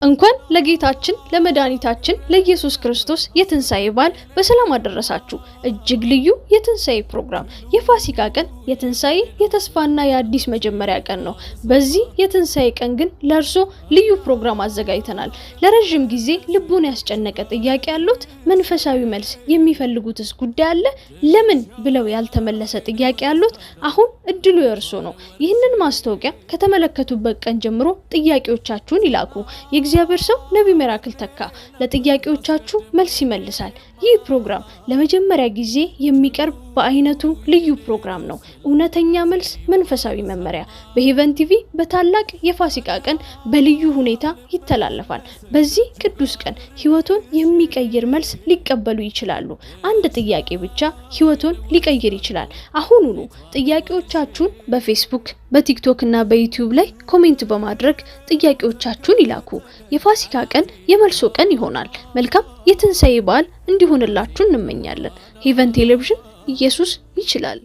እንኳን ለጌታችን ለመድኃኒታችን ለኢየሱስ ክርስቶስ የትንሣኤ በዓል በሰላም አደረሳችሁ። እጅግ ልዩ የትንሣኤ ፕሮግራም። የፋሲካ ቀን የትንሣኤ፣ የተስፋና የአዲስ መጀመሪያ ቀን ነው። በዚህ የትንሣኤ ቀን ግን ለእርሶ ልዩ ፕሮግራም አዘጋጅተናል። ለረዥም ጊዜ ልቡን ያስጨነቀ ጥያቄ ያሉት፣ መንፈሳዊ መልስ የሚፈልጉትስ ጉዳይ አለ? ለምን ብለው ያልተመለሰ ጥያቄ ያሉት፣ አሁን እድሉ የእርሶ ነው። ይህንን ማስታወቂያ ከተመለከቱበት ቀን ጀምሮ ጥያቄዎቻችሁን ይላኩ። የእግዚአብሔር ሰው ነቢይ ሚራክል ተካ ለጥያቄዎቻችሁ መልስ ይመልሳል። ይህ ፕሮግራም ለመጀመሪያ ጊዜ የሚቀርብ በአይነቱ ልዩ ፕሮግራም ነው። እውነተኛ መልስ፣ መንፈሳዊ መመሪያ በ Heaven TV በታላቅ የፋሲካ ቀን በልዩ ሁኔታ ይተላለፋል። በዚህ ቅዱስ ቀን ሕይወቶን የሚቀይር መልስ ሊቀበሉ ይችላሉ። አንድ ጥያቄ ብቻ ሕይወቶን ሊቀይር ይችላል። አሁኑኑ ጥያቄዎቻችሁን በፌስቡክ፣ በቲክቶክ እና በዩቲዩብ ላይ comment በማድረግ ጥያቄዎቻችሁን ይላኩ። የፋሲካ ቀን የመልሶ ቀን ይሆናል። መልካም የትንሣኤ በዓል እንዲሆንላችሁ እንመኛለን። Heaven ቴሌቪዥን፣ ኢየሱስ ይችላል።